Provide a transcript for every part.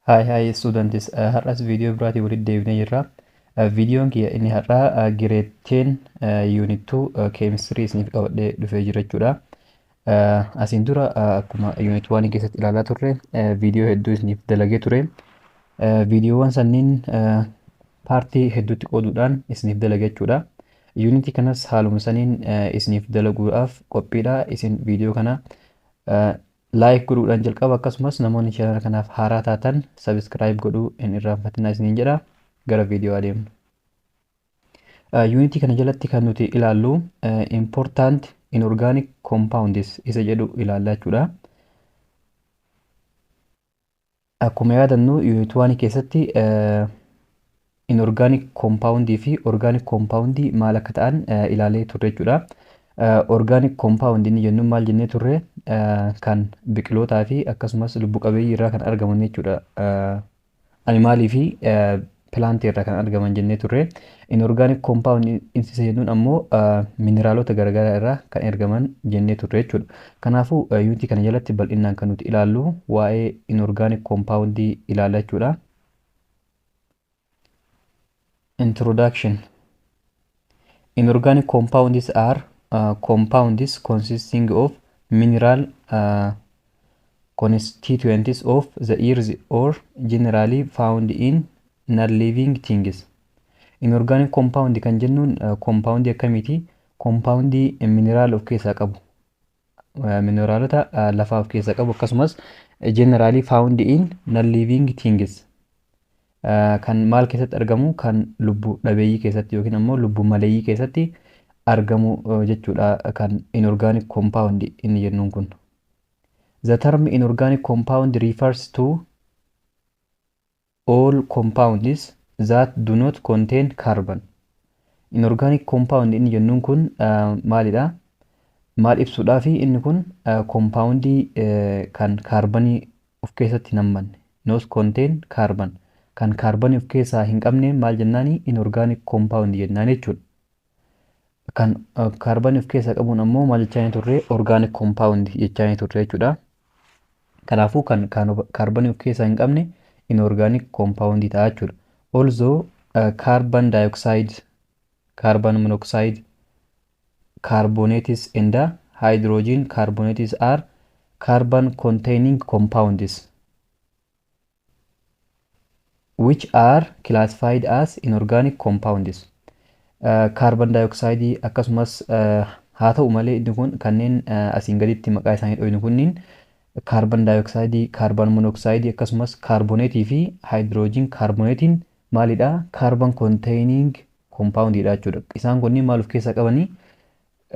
Hi hi students, har'as viidiyoo biraatii walitti deebinee jirra. Viidiyoon kiyya inni har'aa grade 10 unit 2 chemistry isiniif qabadhee dhufee jira jechuudha. Asiin dura akkuma unit 1 keessatti ilaalaa turre viidiyoo hedduu isiniif dalagee ture. Viidiyoowwan sanniin paartii hedduutti qooduudhaan isiniif dalage jechuudha. Yuunitii kanas haaluma saniin isiniif dalaguudhaaf qophiidha. Isin viidiyoo kana like godhuudhaan jalqaba, akkasumas namoonni channel kanaaf haaraa taatan subscribe godhuu hin irraanfatinaa isiniin jedha. Gara viidiyoo adeemnu. Yuunitii kana jalatti kan nuti ilaallu important inorganic compounds isa jedhu ilaalla jechuudha. Akkuma yaadannu, unit 1 keessatti inorganic compound fi organic compound maal akka ta'an ilaalee turre jechuudha. Organic compound inni jennuun maal jennee turre? Kan biqilootaa fi akkasumas lubbu qabeeyyii irraa kan argaman jechuudha. Animaalii fi pilaantii irraa kan argaman jennee turre. Inorganic compound isa jennuun ammoo mineraalota garaagaraa irraa kan argaman jennee turre jechuudha. Kanaafuu yuunitii kana jalatti bal'inaan kan nuti ilaallu waa'ee inorganic compound ilaalla jechuudha. Introduction. Inorganic compounds are compounds consisting of mineral constituents of the earth or generally found in non-living things. Inorganic compound kan jennuun compound akkamiiti? Compound mineraal of keessaa qabu. Mineraalota lafaa of keessaa qabu, akkasumas generally found in non-living things. Kan maal keessatti argamu? Kan lubbu dhabeeyyii keessatti yookiin ammoo lubbu maleeyyii keessatti argamu jechuudha kan inorganic compound inni jennuun kun. The term inorganic compound refers to all compounds that do not contain carbon. Inorganic compound inni jennuun kun maalidha? Maal ibsuudhaafi inni kun? Compoundii kan kaarbanii of keessatti hin hammanne. Not contain carbon. Kan kaarbanii of keessaa hin qabne maal jennaani? Inorganic compound jennaan jechuudha. Kan kaarbanii of keessaa qabuun ammoo maal jechaa turre? Organic compound jechaa turre jechuudha. Kanaafuu kan kaarbanii of keessaa hin qabne inorganic compound ta'a jechuudha. Also carbon dioxide, carbon monoxide, carbonates and hydrogen carbonates are carbon containing compounds which are classified as inorganic compounds. Carbon dioxide akkasumas haa ta'u malee inni kun kanneen asiin gaditti maqaa isaanii dhoynu kunniin, carbon dioxide, carbon monoxide, akkasumas kaarboneetii fi hydrogen carbonatiin maalidha? Carbon containing compoundidha jechuudha. Isaan kunniin maal of keessaa qabanii?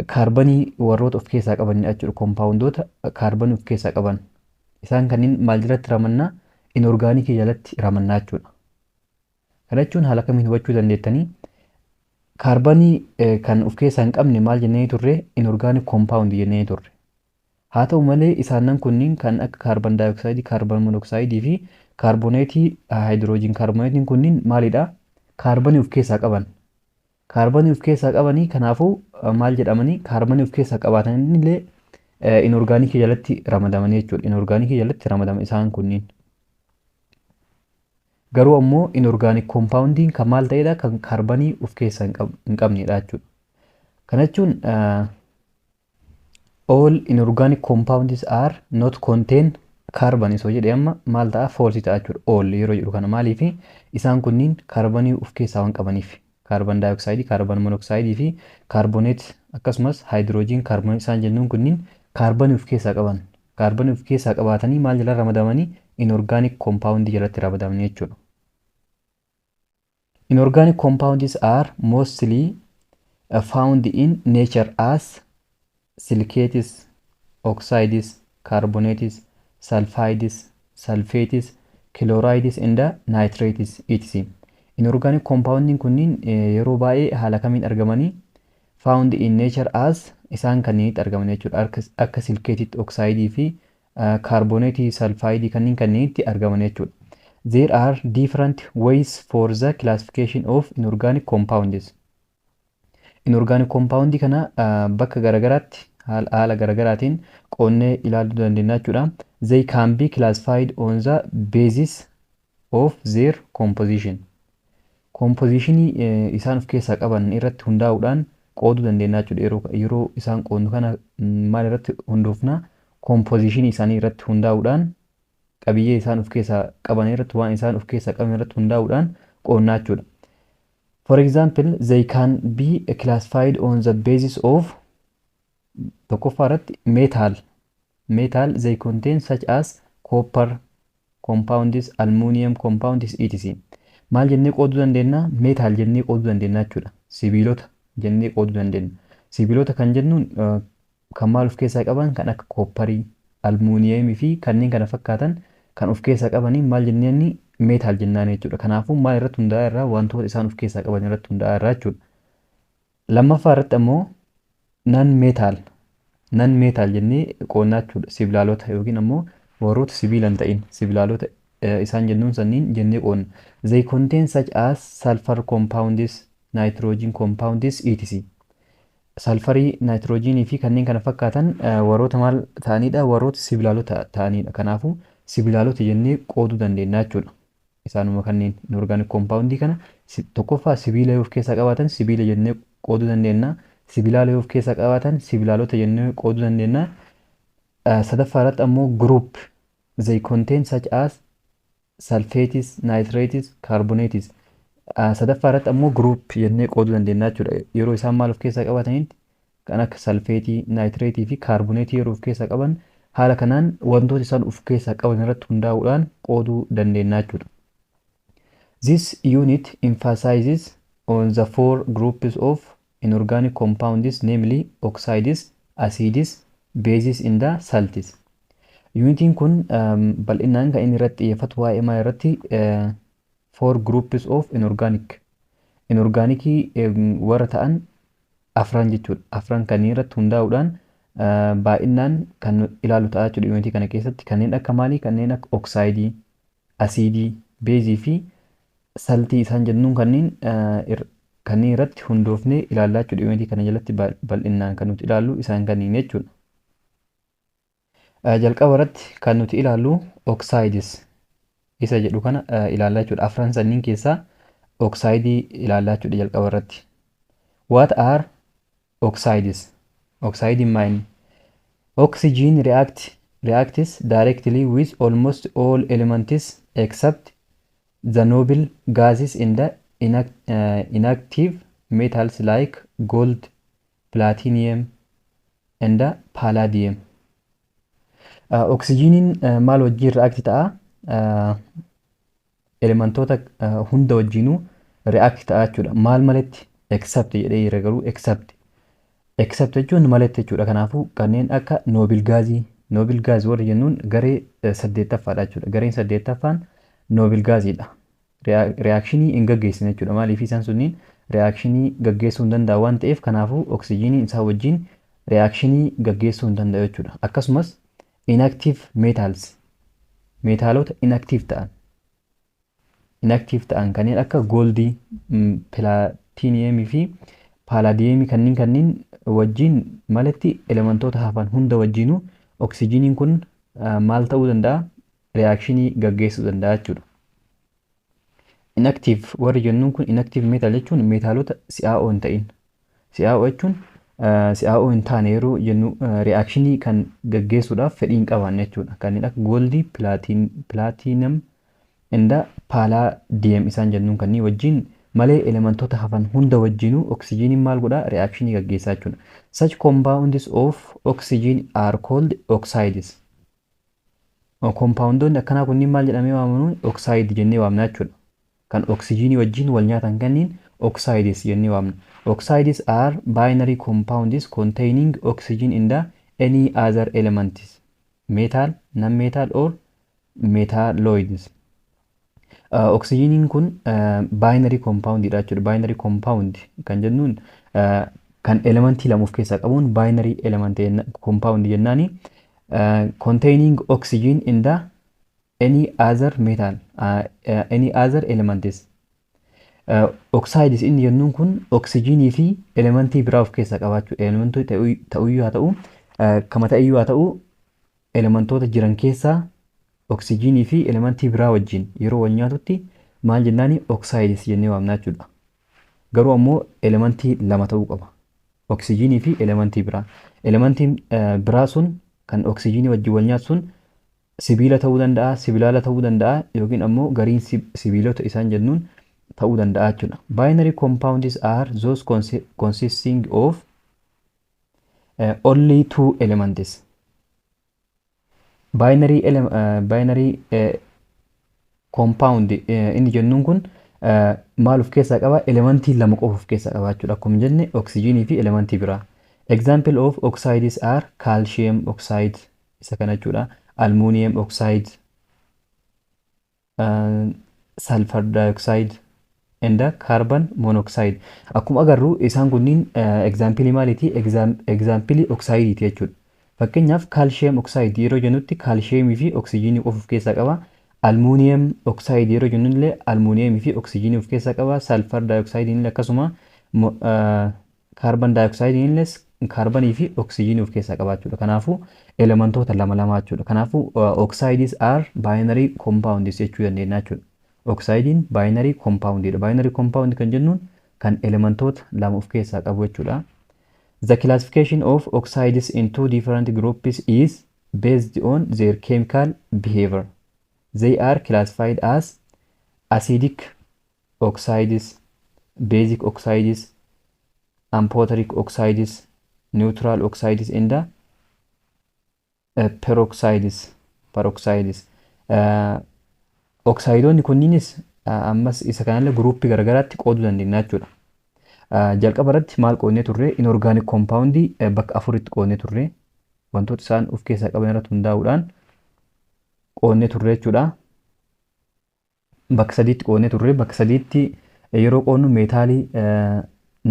Kaarbanii warroota of keessaa qabanidha jechuudha. Compoundoota kaarbanii of keessaa qaban. Isaan kanneen maal jalatti ramannaa? Inorgaanikii jalatti ramannaa jechuudha. Kana jechuun haala kamiin hubachuu dandeettanii? Kaarbanii kan of keessaa hin qabne maal jennee turre? Inorganic compound jennee turre. Haa ta'u malee isaanan kunniin kan akka carbon dioxide, carbon monoxide fi kaarboneetii, hydrogen kaarboneetiin kunniin maalidha? Kaarbanii of keessaa qaban. Kaarbanii of keessaa qabanii, kanaafuu maal jedhamanii? Kaarbanii of keessaa qabaatan illee inorgaanikii jalatti ramadamanii jechuudha. Inorgaanikii jalatti ramadaman isaan kunniin. Garuu ammoo inorganic compoundiin kan maal ta'edha? Kan kaarbanii of keessaa hin qabnedha jechuudha. Kana jechuun all inorganic compounds are not contain carbon isoo jedhee amma maal ta'a? False ta'a jechuudha. All yeroo jedhu kana maaliifi? Isaan kunniin kaarbanii of keessaa waan qabaniif. Carbon dioxide, carbon monoxide fi carbonate, akkasumas hydrogen carbonate isaan jennuun kunniin kaarbanii of keessaa qaban. Kaarbanii of keessaa qabaatanii maal jala ramadamanii? Inorganic compound jalatti ramadamanii jechuudha. Inorganic compounds are mostly found in nature as silicates, oxides, carbonates, sulfides, sulfates, chlorides and nitrates, etc. Inorganic compoundiin kunniin yeroo baay'ee haala kamiin argamanii? Found in nature as isaan kanneenitti argaman jechuudha. Akka silikeetitti, oxidii fi kaarboneetii, sulfidii kanneenitti argaman jechuudha. There are different ways for the classification of inorganic compounds. Inorganic compound kana bakka garagaraatti haala garagaraatiin qoonnee ilaaluu dandeenya jechuudha. They can be classified on the basis of their composition. Compositionii isaan of keessaa qaban irratti hundaa'uudhaan qooduu dandeenya jechuudha. Yeroo isaan qoodnu kana maal irratti hundoofna? Compositionii isaanii irratti hundaa'uudhaan, qabiyyee isaan of keessaa qaban irratti, waan isaan of keessaa qaban irratti hundaa'uudhaan qoodnaa jechuudha. For example, they can be classified on the basis of, tokkoffaa irratti, metal. Metal they contain, such as copper compounds, aluminum compounds, etc. Maal jennee qooduu dandeenya? Metal jennee qooduu dandeenya jechuudha. Sibiilota jennee qooduu dandeenya. Sibiilota kan jennuun kan maal of keessaa qaban? Kan akka koopparii, almuuniyeemii fi kanneen kana fakkaatan kan of keessaa qabanii maal jenneen? Metal jennaan jechuudha. Kanaafuu maal irratti hundaa'aa irraa? Wantoota isaan of keessaa qaban irratti hundaa'aa irraa jechuudha. Lammaffaa irratti ammoo non metal. Non metal jennee qoonnaa jechuudha. Sibilaalota yookiin ammoo warroota sibiila hin ta'in, sibilaalota isaan jennuun sanniin jennee qoonna. They contain, such as sulfur compounds, nitrogen compounds, etc. Salfarii, naayitiroojiinii fi kanneen kana fakkaatan warroota maal ta'anidha? Warroota sibilaalota ta'anidha. Kanaafuu sibilaalota jennee qooduu dandeenya jechuudha. Isaanuma kanneen inorganic compoundii kana tokkoffaa sibiila yoo of keessaa qabaatan sibiila jennee qooduu dandeenya. Sibilaala yoo of keessaa qabaatan sibilaalota jennee qooduu dandeenya. Sadaffaa irratti ammoo group they contain, such as sulfates, nitrates, carbonates. Sadaffaa irratti ammoo group jennee qooduu dandeenya jechuudha. Yeroo isaan maal of keessaa qabaatanitti? Kan akka salfeetii, naayitireetii fi kaarboneetii yeroo of keessaa qaban, haala kanaan wantoota isaan of keessaa qaban irratti hundaa'uudhaan qooduu dandeenya jechuudha. This unit emphasizes on the four groups of inorganic compounds, namely oxides, acids, bases and the salts. Unitiin kun bal'inaan kan inni irratti xiyyeeffatu waa'ee maal irratti? Four groups of inorganic. Inorgaanikii warra ta'an afran jechuudha. Afran kanneen irratti hundaa'uudhaan baay'inaan kan ilaalu ta'a jechuudha unitii kana keessatti. Kanneen akka maalii? Kanneen akka oksaayidii, asiidii, beezii fi saltii isaan jennuun kanneen irratti hundoofnee ilaallaa jechuudha. Unitii kana jalatti bal'inaan kan nuti ilaallu isaan kanneen jechuudha. Jalqaba irratti kan nuti ilaallu oxides isa jedhu kana ilaallaa jechuudha. Afran sanniin keessaa oksaayidii ilaallaa jechuudha jalqaba irratti. What are oxides? Oxidiin maali? Oxygen reacts directly with almost all elements except the noble gases in the inactive metals like gold, platinum and palladium. Oksijiiniin maal wajjin react ta'a? Elementoota hunda wajjinuu react ta'a jechuudha. Maal maletti? Except jedhee jira garuu, except. Except jechuun maletti jechuudha. Kanaafuu kanneen akka noble gaazii, noble gaazii warri jennuun garee saddeettaffaadha jechuudha. Gareen saddeettaffaan noble gaaziidha. Reaakshinii hin gaggeessine jechuudha. Maaliif? Isaan sunniin reaakshinii gaggeessuu hin danda'an waan ta'eef, kanaafuu oksijiiniin isaan wajjin reaakshinii gaggeessuu hin danda'u jechuudha. Akkasumas inactive metals, meetaalota inactive ta'an, inactive ta'an kanneen akka gooldii, pilaatiiniyeemii fi paalaadiyeemii kanneen wajjin maletti elementoota hafan hunda wajjinuu oksijiiniin kun maal ta'uu danda'a? Reaakshinii gaggeessuu danda'a jechuudha. Inactive warri jennuun kun, inactive metal jechuun meetaalota si'aa'oo hin ta'in. Si'aa'oo jechuun, si'aa'oo hin taane yeroo jennu, reaakshinii kan gaggeessuudhaaf fedhii hin qabaanne jechuudha. Kanneen akka gooldii, platinum and palladium isaan jennuun kanneen wajjin malee elementoota hafan hunda wajjinuu oksijiiniin maal godhaa? Reaakshinii gaggeessaa jechuudha. Such compounds of oxygen are called oxides. Kompaawundoonni akkanaa kunniin maal jedhamee waamamu? Oxide jennee waamna jechuudha. Kan oksijiinii wajjin wal nyaatan kanneen oxides jennee waamna. Oxides are binary compounds containing oxygen in the any other elements, metal, non-metal or metalloids. Oksijiiniin kun binary compoundidha jechuudha. Binary compound kan jennuun kan elementii lama of keessaa qabuun binary element compound jennaani. Containing oxygen in the any other metal, any other elements. Oxides inni jennuun kun oksijiinii fi elementii biraa of keessaa qabaachuu, elementii ta'uyyuu haa ta'u, kama ta'eyyuu haa ta'u, elementoota jiran keessaa oksijiinii fi elementii biraa wajjin yeroo wal nyaatutti maal jennaani? Oxides jennee waamna jechuudha. Garuu ammoo elementii lama ta'uu qaba. Oksijiinii fi elementii biraa. Elementiin biraa sun kan oksijiinii wajjin wal nyaatu sun sibiila ta'uu danda'a, sibilaala ta'uu danda'a yookiin ammoo gariin sibiilota isaan jennuun ta'uu danda'a jechuudha. Binary compounds are those consisting of only two elements. Binary compound inni jennuun kun maal of keessaa qaba? Elementii lama qofa of keessaa qaba jechuudha. Akkuma jenne, oksijiinii fi elementii biraa. Example of oxides are calcium oxide isa kana jechuudha. Aluminium oxide, sulfur dioxide and carbon monoxide. Akkuma agarru, isaan kunniin example maaliiti? Example oxideeti jechuudha. Fakkeenyaaf, calcium oxide yeroo jennutti kaalshiyeemii fi oksijiinii qofa of keessaa qaba. Aluminium oxide yeroo jennu illee almuuniyeemii fi oksijiinii of keessaa qaba. Sulfur dioxide illee akkasuma, carbon dioxide illee kaarbanii fi oksijiinii of keessaa qaba jechuudha. Kanaafuu elementoota lama lama jechuudha. Kanaafuu oxides are binary compounds jechuu dandeenya jechuudha. Oxidiin binary compoundidha. Binary compound kan jennuun kan elementoota lama of keessaa qabu jechuudha. The classification of oxides into different groups is based on their chemical behavior. They are classified as acidic oxides, basic oxides, amphoteric oxides, neutral oxides and peroxides. Peroxides. Oksaayidoonni kunniinis ammas isa kanallee guruuppii garagaraatti qooduu dandeenya jechuudha. Jalqaba irratti maal qoodnee turre? Inorganic compoundii bakka afuritti qoodnee turre, wantoota isaan of keessaa qaban irratti hundaa'uudhaan qoodnee turre jechuudha. Bakka sadiitti qoodnee turre. Bakka sadiitti yeroo qoodnu meetaalii,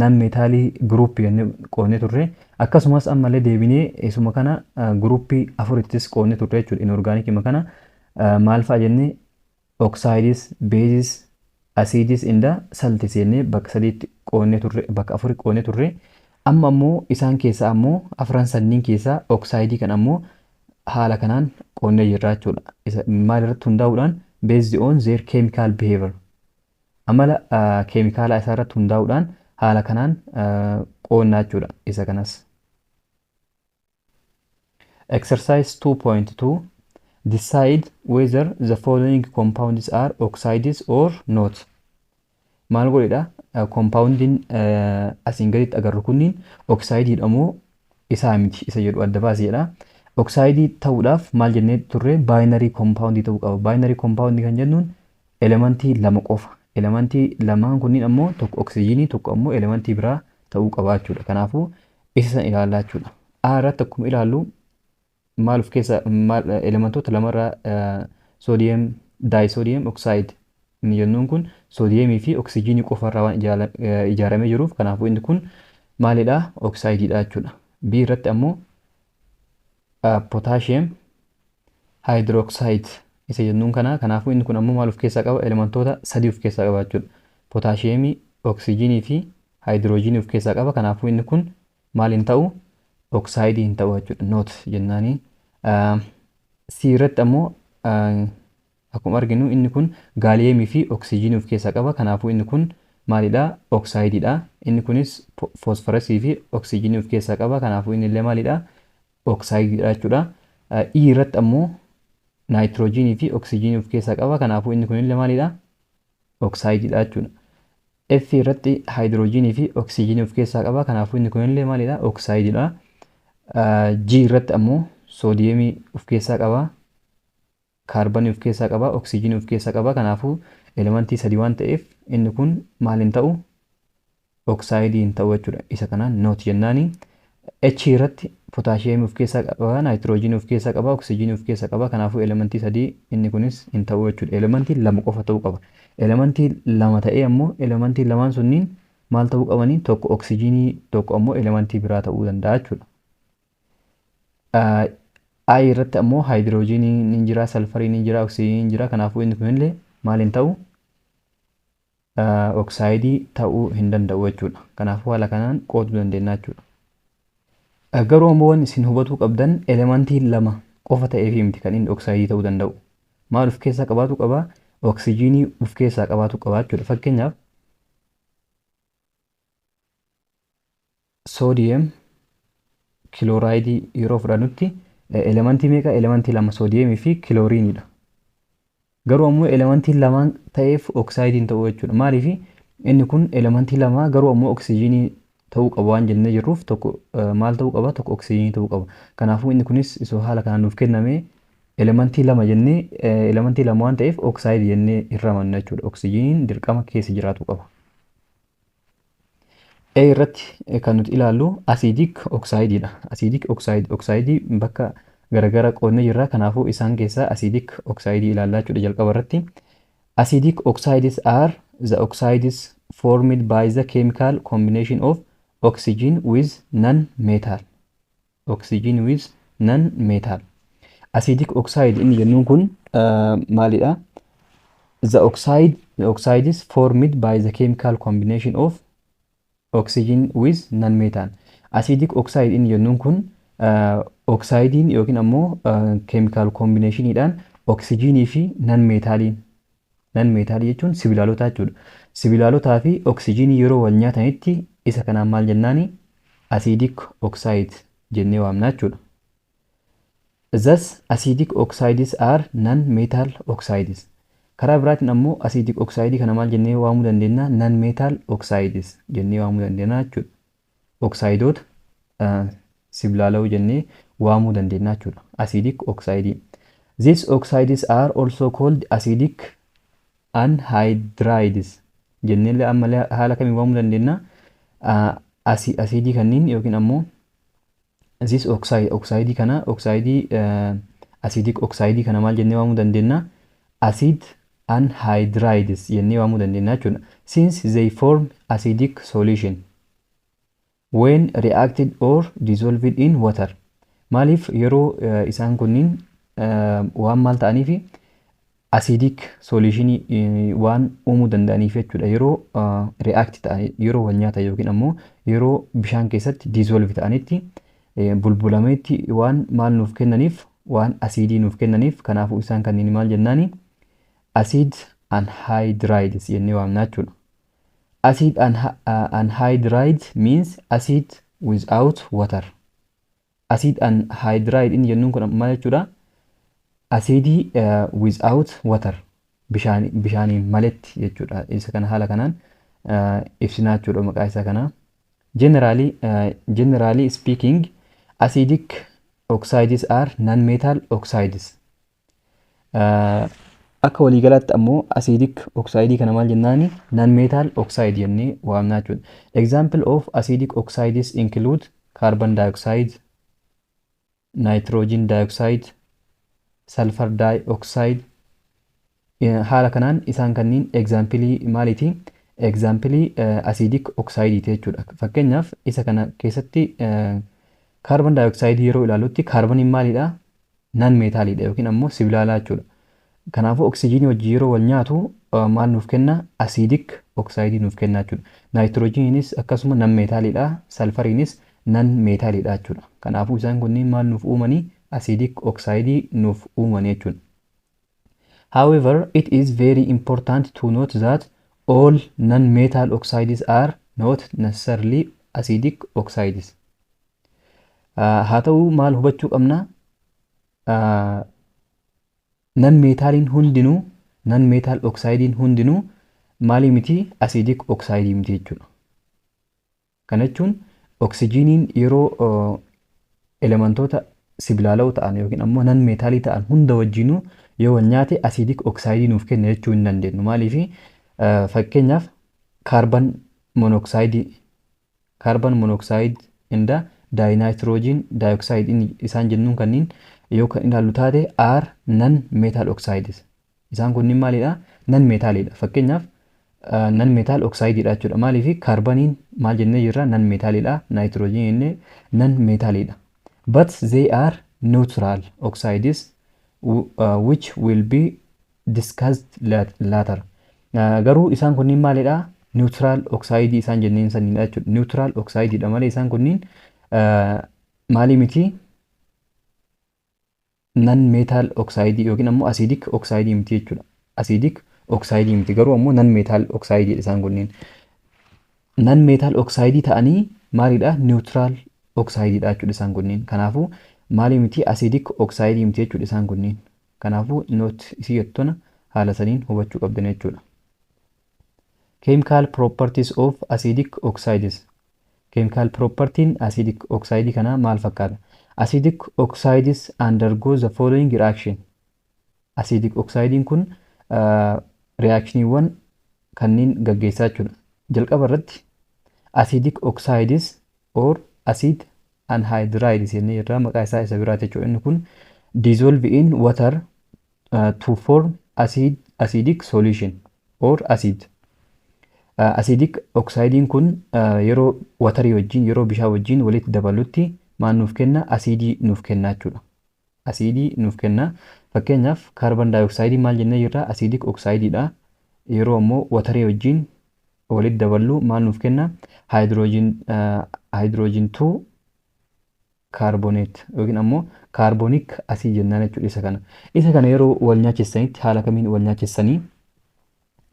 non meetaalii guruuppii jennee qoodnee turre. Akkasumas ammallee deebinee isuma kana guruuppii afurittis qoodnee turre jechuudha. Inorgaanikii kana maal fa'a jennee? Oxides, bases, acids and salts jennee bakka sadiitti qoodnee turre, bakka afuritti qoodnee turre. Amma ammoo isaan keessaa ammoo afran sanniin keessaa oksaayidii kan ammoo haala kanaan qoodnee jirra jechuudha. Isa maal irratti hundaa'uudhaan? Based on their chemical behavior. Amala keemikaalaa isaa irratti hundaa'uudhaan haala kanaan qoodnaa jechuudha isa kanas. Exercise 2.2. Decide whether the following compounds are oxides or not. Maal godhedha? Compoundiin asiin gaditti agarru kunniin oksaayidiidha moo isaa miti isa jedhu adda baasi jedha. Oksaayidii ta'uudhaaf maal jennee turre? Binary compoundii ta'uu qaba. Binary compoundii kan jennuun elementii lama qofa. Elementii lamaan kunniin ammoo tokko oksijiinii, tokko ammoo elementii biraa ta'uu qaba jechuudha. Kanaafuu isa san ilaallaa jechuudha. A irratti akkuma ilaallu, maal of keessa maal elementoota lamarraa? Sodium, disodium oxide inni jennuun kun soodiyeemii fi oksijiinii qofarraa waan ijaaramee jiruuf, kanaafuu inni kun maalidha? Oksaayidiidha jechuudha. B irratti ammoo potassium hydroxide isa jennuun kana, kanaafuu inni kun ammoo maal of keessaa qaba? Elementoota sadii of keessaa qaba jechuudha. Potaashiyeemii, oksijiinii fi haayidroojinii of keessaa qaba. Kanaafuu inni kun maal hin ta'u? Oksaayidii hin ta'u jechuudha. Not jennaanii. C irratti ammoo akkuma arginu inni kun gaaliyeemii fi oksijiinii of keessaa qaba. Kanaafuu inni kun maalidha? Oksaayidiidha. Inni kunis foosfarasii fi oksijiinii of keessaa qaba. Kanaafuu inni illee maalidha? Oksaayidiidha jechuudha. E irratti ammoo naayitiroojiinii fi oksijiinii of keessaa qaba. Kanaafuu inni kunillee maalidha? Oksaayidiidha jechuudha. F irratti haayidroojinii fi oksijiinii of keessaa qaba. Kanaafuu inni kunillee maalidha? Oksaayidiidha. G irratti ammoo soodiyeemii of keessaa qaba. Kaarbanii of keessaa qaba. Oksijiinii of keessaa qaba. Kanaafuu elementii sadii waan ta'eef inni kun maal hin ta'u? Oksaayidii hin ta'u jechuudha. Isa kanaan not jennaani. H irratti potaashiyeemii of keessaa qaba, naayitiroojiinii of keessaa qaba, oksijiinii of keessaa qaba. Kanaafuu elementii sadii, inni kunis hin ta'u jechuudha. Elementii lama qofa ta'uu qaba. Elementii lama ta'ee ammoo elementii lamaan sunniin maal ta'uu qabanii? Tokko oksijiinii, tokko ammoo elementii biraa ta'uu danda'a jechuudha. I irratti ammoo haayidiroojiiniin ni jira, salfariin ni jira, oksijiiniin ni jira. Kanaafuu inni kunillee maal hin ta'u? Oksaayidii ta'uu hin danda'u jechuudha. Kanaafuu haala kanaan qooduu dandeenya jechuudha. Garuu ammoo wanni isin hubatuu qabdan, elementii lama qofa ta'eef miti kan inni oksaayidii ta'uu danda'u. Maal of keessaa qabaatu qaba? Oksijiinii of keessaa qabaatu qaba jechuudha. Fakkeenyaaf, sodium chloride yeroo fudhannutti elementii meeqa? Elementii lama, soodiyeemii fi kilooriinidha. Garuu ammoo elementii lamaan ta'eef oksaayidiin ta'uu jechuudha. Maaliif? Inni kun elementii lama garuu ammoo oksijiinii ta'uu qaba waan jennee jirruuf, tokko maal ta'uu qaba? Tokko oksijiinii ta'uu qaba. Kanaafuu inni kunis isoo haala kanaan nuuf kenname, elementii lama jennee, elementii lama waan ta'eef oksaayidii jennee hin ramannu jechuudha. Oksijiiniin dirqama keessa jiraatu qaba. A irratti kan nuti ilaallu acidic oksaayidiidha. Acidic oxide, oksaayidii bakka garagara qoodnee jirra. Kanaafuu isaan keessaa acidic oksaayidii ilaallaa jechuudha jalqaba irratti. Acidic oxides are the oxides formed by the chemical combination of oxygen with non-metal. Oxygen with non-metal. Acidic oxide inni jennuun kun maalidha? The oxide is formed by the chemical combination of oxygen with non-metal. Acidic oxide inni jennuun kun oksaayidiin yookiin ammoo chemical combinationiidhaan oksijiinii fi non-metaliin, non-metalii jechuun sibiilota jechuudha. Sibiilotaa fi oksijiinii yeroo wal nyaatanitti isa kanaan maal jennaani? Acidic oxide jennee waamna jechuudha. Thus, acidic oxides are non-metal oxides. Karaa biraatiin ammoo acidic oxide kana maal jennee waamuu dandeenya? Non-metal oxides jennee waamuu dandeenya jechuudha. Oksaayidoota sibilaalawuu jennee waamuu dandeenya jechuudha. Acidic oxide. These oxides are also called acidic anhydrides jennee ammallee haala kamiin waamuu dandeenya? Asiidii kanneen yookiin ammoo this oxide, oxide kana, oxide, acidic oxide kana maal jennee waamuu dandeenya? Acid anhydrides jennee waamuu dandeenya jechuudha. Since they form acidic solution when reacted or dissolved in water. Maaliif? Yeroo isaan kunniin waan maal ta'aniifi, acidic solutionii waan uumuu danda'aniif jechuudha. Yeroo react ta'an, yeroo wal nyaatan yookiin ammoo yeroo bishaan keessatti dissolve ta'anitti, bulbulameetti waan maal nuuf kennaniif, waan asiidii nuuf kennaniif, kanaafuu isaan kanneen maal jennaani? Acid anhydrides jennee waamna jechuudha. Acid anhydride means acid without water. Acid anhydride inni jennuun kun maal jechuudha? Asiidii without water, bishaaniin maletti jechuudha. Isa kana haala kanaan ibsinaa jechuudha maqaa isaa kana. Generally speaking, acidic oxides are non-metal oxides. Akka waliigalaatti ammoo acidic oxide kana maal jennaani? Non-metal oxide jennee waamna jechuudha. Example of acidic oxides include carbon dioxide, nitrogen dioxide, sulfur dioxide. Haala kanaan isaan kanneen examplii maaliiti? Examplii acidic oxide jechuudha. Fakkeenyaaf, isa kana keessatti carbon dioxide yeroo ilaallutti kaarboniin maalidha? Non meetaaliidha yookiin ammoo sibilaalaa jechuudha. Kanaafuu oksijiinii wajjin yeroo wal nyaatu maal nuuf kenna? Acidic oxide nuuf kenna jechuudha. Naayitiroojiiniinis akkasuma non meetaaliidha. Salfariinis non meetaaliidha jechuudha. Kanaafuu isaan kunniin maal nuuf uumanii? Acidic oxide nuuf uumanii jechuudha. However, it is very important to note that all non-metal oxides are not necessarily acidic oxides. Haa ta'u, maal hubachuu qabna? Non meetaaliin hundinuu, non metal oxidiin hundinuu maalii miti? Acidic oxide miti jechuudha. Kana jechuun oksijiiniin yeroo elementoota sibilaalawoo ta'an yookiin ammoo non meetaalii ta'an hunda wajjinuu yoo wal nyaate acidic oxide nuuf kenna jechuu hin dandeenyu. Maaliif? Fakkeenyaaf, carbon monoxide and dinitrogen dioxide isaan jennuun kanneen yoo kan ilaallu taate are non metal oxides. Isaan kunniin maalidha? Non meetaaliidha. Fakkeenyaaf, non metal oxideidha jechuudha. Maaliif? Kaarbaniin maal jennee jirra? Non meetaaliidha. Naayitiroojiin jennee non meetaaliidha. But they are neutral oxides, which will be discussed later. Garuu isaan kunniin maalidha? Neutral oxide isaan jenneen sanidha jechuudha. Neutral oxideidha malee isaan kunniin maalii miti? Non metal oxide yookiin ammoo acidic oxide miti jechuudha. Acidic oxide miti, garuu ammoo non metal oxide isaan kunneen. Non metal oxide ta'anii maalidha? Neutral oxide dha jechuudha isaan kunneen. Kanaafuu maali miti? Acidic oxide miti jechuudha isaan kunneen. Kanaafuu not isii jettona haala saniin hubachuu qabdan jechuudha. Chemical properties of acidic oxides. Chemical propertiin acidic oxide kanaa maal fakkaata? Acidic oxides undergo the following reaction. Acidic oxidein kun reactioniiwwan kanneen gaggeessaa jechuudha. Jalqaba irratti acidic oxides or acid anhydrides jennee jirra, maqaa isaa isa biraati jechuudha. Inni kun dissolve in water to form acidic solution or acid. Acidic oxidein kun yeroo waterii wajjin, yeroo bishaan wajjin walitti dabalutti maal nuuf kenna? Asiidii nuuf kenna jechuudha. Asiidii nuuf kenna. Fakkeenyaaf, carbon dioxide maal jennee jirra? Acidic oxideidha. Yeroo ammoo waterii wajjin walitti daballu maal nuuf kenna? Hydrogen 2 carbonate yookiin ammoo carbonic acid jennaan jechuudha isa kana. Isa kana yeroo wal nyaachessanitti haala kamiin wal nyaachessanii?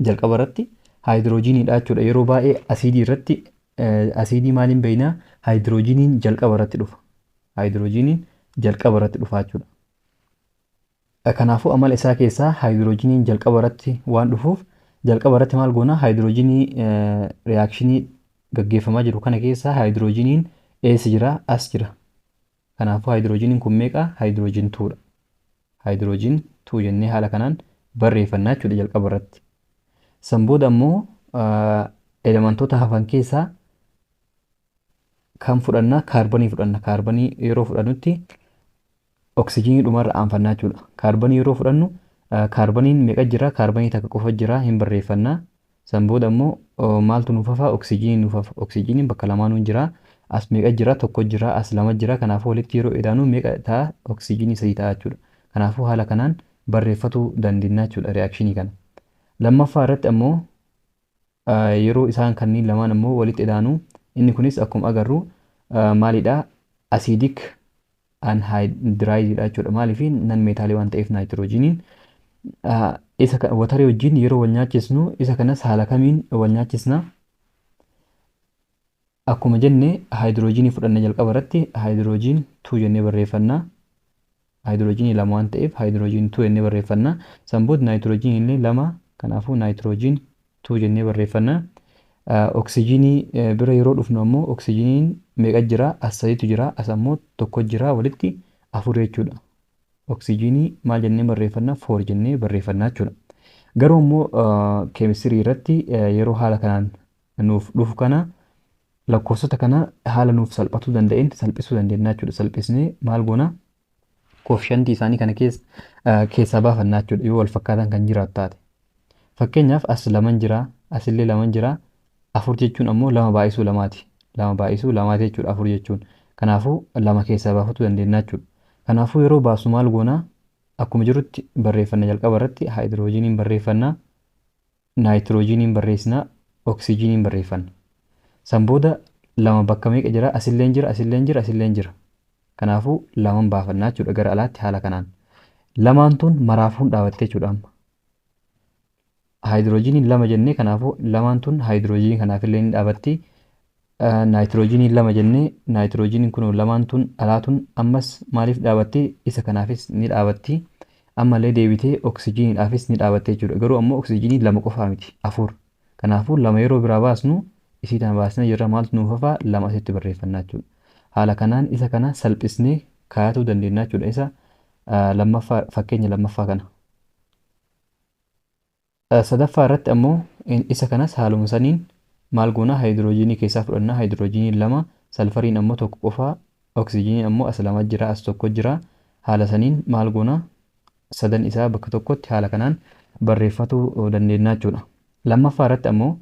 Jalqaba irratti haayidroojiniidha jechuudha. Yeroo baay'ee asiidii irratti asiidii maaliin beeknaa? Haayidroojiniin jalqaba irratti dhufa. Haayidroojiniin jalqaba irratti dhufa jechuudha. Kanaafuu amala isaa keessaa haayidroojiniin jalqaba irratti waan dhufuuf, jalqaba irratti maal goona? Haayidroojinii reactionii gaggeeffamaa jiru kana keessaa haayidroojiniin eessa jira? As jira. Kanaafuu haayidroojiniin kun meeqa? Hydrogen twodha. Hydrogen two jennee haala kanaan barreeffannaa jechuudha jalqaba irratti. San booda ammoo elementoota hafan keessaa kan fudhannaa? Kaarbanii fudhanna. Kaarbanii yeroo fudhannutti oksijiinii dhumarra aanfannaa jechuudha. Kaarbanii yeroo fudhannu kaarbaniin meeqa jira? Kaarbanii takka qofa jira, hin barreeffannaa. San booda immoo maaltu nuuf hafa? Oksijiinii nuuf hafa. Oksijiiniin bakka lamaanuu jira. As meeqa jira? Tokko jira. As lama jira. Kanaafuu walitti yeroo idaanu meeqa ta'a? Oksijiinii sadii ta'a jechuudha. Kanaafuu haala kanaan barreeffatuu dandeenya jechuudha reactionii kana. Lammaffaa irratti ammoo yeroo isaan kanneen lamaan ammoo walitti idaanu, inni kunis akkuma agarru maalidha? Acidic anhydrideidha jechuudha. Maaliif? Non metalii waan ta'eef naayitiroojiiniin. Isa waterii wajjin yeroo wal nyaachisnu isa kanas haala kamiin wal nyaachisna? Akkuma jenne haayidiroojiinii fudhanna. Jalqaba irratti hydrogen two jennee barreeffanna. Haayidiroojiinii lama waan ta'eef hydrogen two jennee barreeffanna. San booda naayitiroojiinii illee lama, kanaafuu nitrogen two jennee barreeffanna. Oksijiinii bira yeroo dhufnu ammoo oksijiiniin meeqa jira? As sadiitu jira, as ammoo tokko jira, walitti afur jechuudha. Oksijiinii maal jennee barreeffanna? Four jennee barreeffanna jechuudha. Garuu immoo keemistirii irratti yeroo haala kanaan nuuf dhufu kana lakkoofsota kana haala nuuf salphatuu danda'een salphisuu dandeenya jechuudha. Salphisnee maal goona? Coefficientii isaanii kana keessaa baafannaa jechuudha yoo wal fakkaatan kan jiraatu taate. Fakkeenyaaf, as laman jira, asillee laman jira, afur jechuun ammoo lama baay'isuu lamaati. Lama baay'isuu lamaati jechuudha afur jechuun. Kanaafuu lama keessaa baafachuu dandeenya jechuudha. Kanaafuu yeroo baasu maal goona? Akkuma jirutti barreeffanna. Jalqaba irratti haayidiroojiiniin barreeffanna, naayitiroojiiniin barreessina, oksijiiniin barreeffanna. San booda lama bakka meeqa jira? Asilleen jira, asilleen jira, asilleen jira. Kanaafuu laman baafannaa jechuudha gara alaatti haala kanaan. Lamaan tun maraafuun dhaabatte jechuudha amma. Haayidiroojiiniin lama jennee, kanaafuu lamaan tun haayidiroojiinii kanaafillee ni dhaabatti. Naayitiroojiiniin lama jennee, naayitiroojiiniin kun lamaan tun alaa tun ammas maaliif dhaabatti? Isa kanaafis ni dhaabatti. Ammallee deebitee oksijiiniidhaafis ni dhaabatte jechuudha. Garuu ammoo oksijiinii lama qofaa miti, afur. Kanaafuu lama yeroo biraa baasnu isii tana baasnee jirra, maaltu nuuf hafaa? Lama asitti barreeffannaa jechuudha. Haala kanaan isa kana salphisnee kaa'atuu dandeenya jechuudha. Isa lammaffaa, fakkeenya lammaffaa kana. Sadaffaa irratti ammoo isa kanas haaluma saniin maal goona? Haayidiroojiinii keessaa fudhannaa. Haayidiroojiiniin lama, salfariin ammoo tokko qofaa, oksijiiniin ammoo as lama jira, as tokko jira. Haala saniin maal goona? Sadan isaa bakka tokkotti haala kanaan barreeffatuu dandeenya jechuudha. Lammaffaa irratti ammoo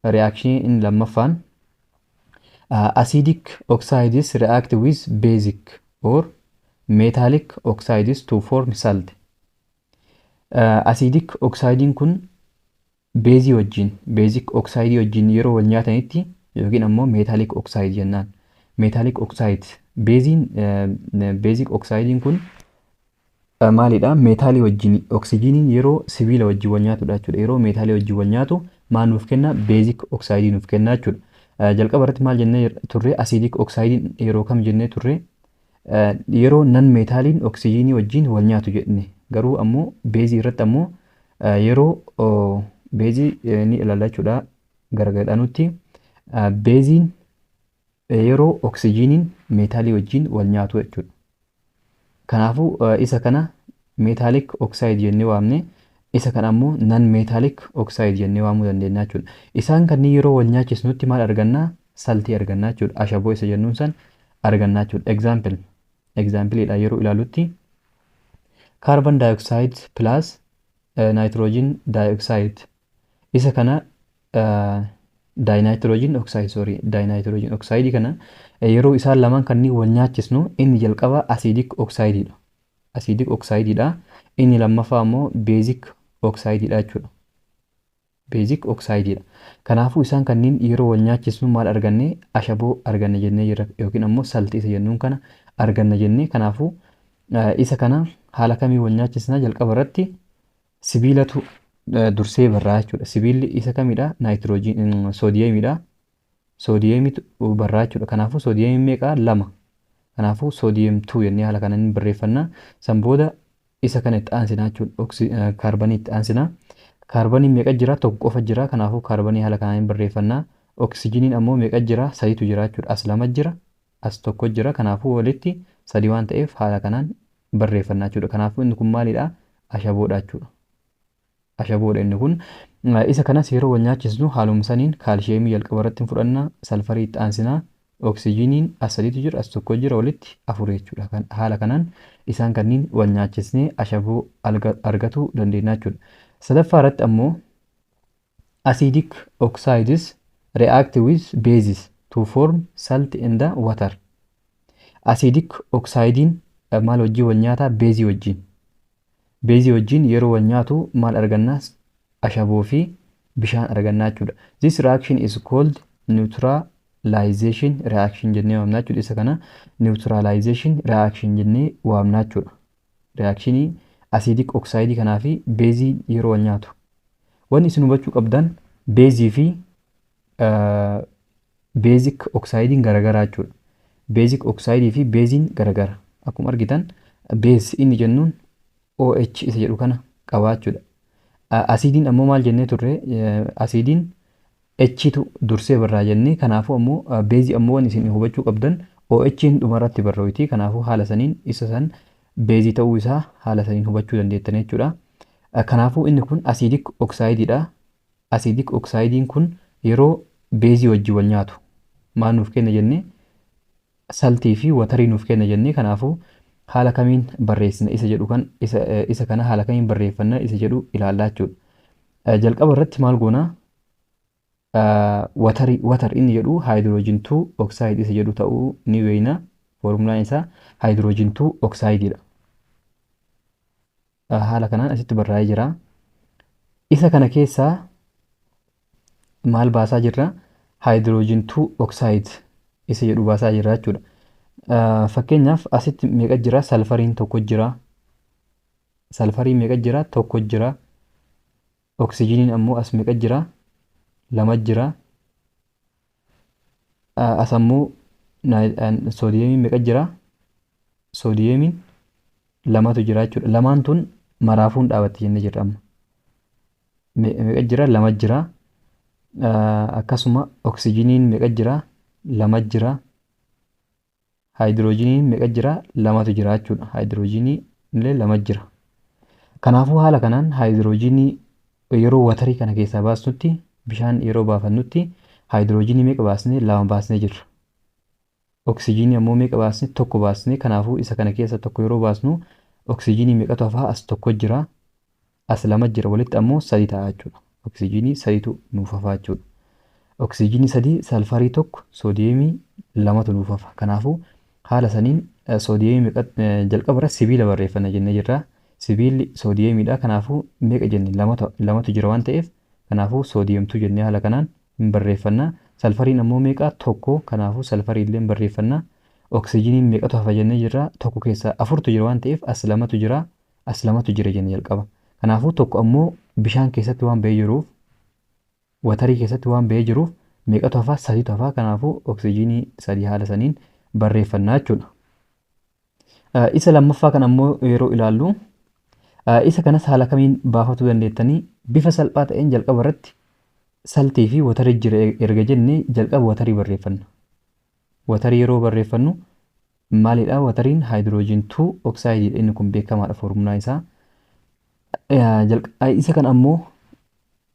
reactionii inni lammaffaan acidic oxides react with basic or metallic oxides to form salt. Acidic oxidiin kun beezii wajjin, basic oxide wajjin yeroo wal nyaatanitti, yookiin ammoo metallic oxide jennaan. Metallic oxide, beeziin, basic oxidiin kun Maalidha? Meetaalii wajjin, oksijiiniin yeroo sibiila wajjin wal nyaatudha jechuudha. Yeroo meetaalii wajjin wal nyaatu maal nuuf kenna? Basic oxide nuuf kenna jechuudha. Jalqaba irratti maal jennee turre? Acidic oxide yeroo kam jennee turre? Yeroo non meetaaliin oksijiinii wajjin wal nyaatu jenne. Garuu ammoo beezii irratti ammoo yeroo beezii ni ilaalla jechuudha garagaradhaanutti. Beeziin yeroo oksijiiniin meetaalii wajjin wal nyaatu jechuudha. Kanaafuu isa kana metallic oxide jennee waamne, isa kana ammoo non metallic oxide jennee waamuu dandeenya jechuudha. Isaan kanneen yeroo wal nyaachisnutti maal argannaa? Saltii argannaa jechuudha. Ashaboo isa jennuun san argannaa jechuudha. Exampleidha yeroo ilaalutti, carbon dioxide plus nitrogen dioxide, isa kana dinitrogen oxide, sorry, dinitrogen oxide kana yeroo isaan lamaan kanneen wal nyaachisnu, inni jalqaba acidic oxide dha. Acidic oxide dha. Inni lammaffaa immoo basic oxide dha jechuudha. Basic oxide dha. Kanaafuu isaan kanneen yeroo wal nyaachisnu maal arganne? Ashaboo arganne jennee jirra, yookiin ammoo saltii isa jennuun kana arganna jennee. Kanaafuu isa kana haala kamii wal nyaachisna? Jalqaba irratti sibiilatu dursee barraa jechuudha. Sibiilli isa kamidha? Naayitiroojiin, soodiyeemidha. Soodiyeemitu barraa jechuudha. Kanaafuu soodiyeemiin meeqa? Lama. Kanaafuu sodium 2 jennee haala kanaan barreeffanna. San booda isa kana itti aansina jechuudha. Kaarbanii itti aansina. Kaarbaniin meeqa jira? Tokko qofa jira. Kanaafuu kaarbanii haala kanaan barreeffanna. Oksijiniin ammoo meeqa jira? Sadiitu jira jechuudha. As lama jira. As tokko jira. Kanaafuu walitti sadi waan ta'eef haala kanaan barreeffanna jechuudha. Kanaafuu inni kun maalidha? Ashaboodha jechuudha. Ashaboodha inni kun. Isa kanas yeroo wal nyaachisnu haaluma saniin kaalshiyeemii jalqaba irratti fudhanna, salfarii itti aansina, oksijiniin as sadiitu jira, as tokko jira, walitti afur jechuudha. Haala kanaan isaan kanneen wal nyaachisnee ashaboo argachuu dandeenya jechuudha. Sadaffaa irratti ammoo acidic oxides react with bases to form salt in the water. Acidic oxidiin maal wajjin wal nyaataa? Beezii wajjin. Beezii wajjin yeroo wal nyaatu maal argannaa? Ashaboo fi bishaan argannaa jechuudha. This reaction is called neutralization reaction jennee waamna jechuudha. Isa kana neutralization reaction jennee waamna jechuudha. Reactionii acidic oxide kanaa fi beezii yeroo wal nyaatu. Wanni isin hubachuu qabdan, beezii fi basic oxidiin garagaraa jechuudha. Basic oxide fi beeziin garagara. Akkuma argitan base inni jennuun OH isa jedhu kana qabaa jechuudha. Asiidiin ammoo maal jennee turre? Asiidiin Htu dursee barraa jennee. Kanaafuu ammoo beezii ammoo wanni isin hubachuu qabdan, OH dhumarratti barreeffiti. Kanaafuu haala saniin isa san beezii ta'uu isaa haala saniin hubachuu dandeettan jechuudha. Kanaafuu inni kun acidic oxidiidha. Acidic oxidiin kun yeroo beezii wajjin wal nyaatu maal nuuf kenna jennee? Saltii fi waterii nuuf kenna jennee. Kanaafuu haala kamiin barreessina isa jedhu kan isa kana haala kamiin barreeffanna isa jedhu ilaallaa jechuudha. Jalqaba irratti maal goonaa? Waterii, water inni jedhu hydrogen 2 oxide isa jedhu ta'uu ni beekna. Foormulaan isaa hydrogen 2 oxideidha. Haala kanaan asitti barraa'ee jira. Isa kana keessaa maal baasaa jirra? Hydrogen 2 oxide isa jedhu baasaa jirra jechuudha. Fakkeenyaaf asitti meeqa jira? Salfariin tokko jira. Salfariin meeqa jira? Tokko jira. Oksijiniin ammoo as meeqa jira? Lama jira. As ammoo soodiyeemiin meeqa jira? Soodiyeemiin lamatu jira jechuudha. Lamaan tun maraafuun dhaabatti jennee jirra amma. Meeqa jira? Lama jira. Akkasuma oksijiniin meeqa jira? Lama jira. Haayidiroojiniin meeqa jira? Lamatu jira jechuudha. Haayidiroojinii illee lama jira. Kanaafuu haala kanaan haayidiroojinii yeroo waterii kana keessaa baasnutti, bishaan yeroo baafannutti, haayidiroojinii meeqa baasnee? Lama baasnee jirra. Oksijinii ammoo meeqa baasne? Tokko baasne. Kanaafuu isa kana keessa tokko yeroo baasnu oksijinii meeqatu hafaa? As tokko jira. As lama jira. Walitti ammoo sadi ta'a jechuudha. Oksijinii saditu nuuf hafaa jechuudha. Oksijinii sadii, salfarii tokko, soodiyeemii lamatu nuuf hafa. Kanaafuu haala saniin soodiyeemii meeqa jalqaba irra sibiila barreeffanna jennee jirra. Sibiilli soodiyeemiidha. Kanaafuu meeqa jenne? Lamatu jira waan ta'eef, kanaafuu sodium 2 jennee haala kanaan hin barreeffanna. Salfariin ammoo meeqa? Tokko. Kanaafuu salfarii illee hin barreeffanna. Oksijiniin meeqatu hafa jennee jirra? Tokko keessaa afurtu jira waan ta'eef, as lamatu jira. As lamatu jira jenne jalqaba. Kanaafuu tokko ammoo bishaan keessatti waan ba'ee jiruuf, waterii keessatti waan ba'ee jiruuf, meeqatu hafaa? Sadiitu hafaa. Kanaafuu oksijiinii sadii haala saniin barreeffannaa jechuudha. Isa lammaffaa kan ammoo yeroo ilaallu, isa kanas haala kamiin baafachuu dandeettanii? Bifa salphaa ta'een jalqaba irratti saltii fi waterii jira erga jenne, jalqaba waterii barreeffanna. Waterii yeroo barreeffannu maalidha? Wateriin hydrogen 2 oxideiidha. Inni kun beekamaadha, foormulaa isaa. Isa kan ammoo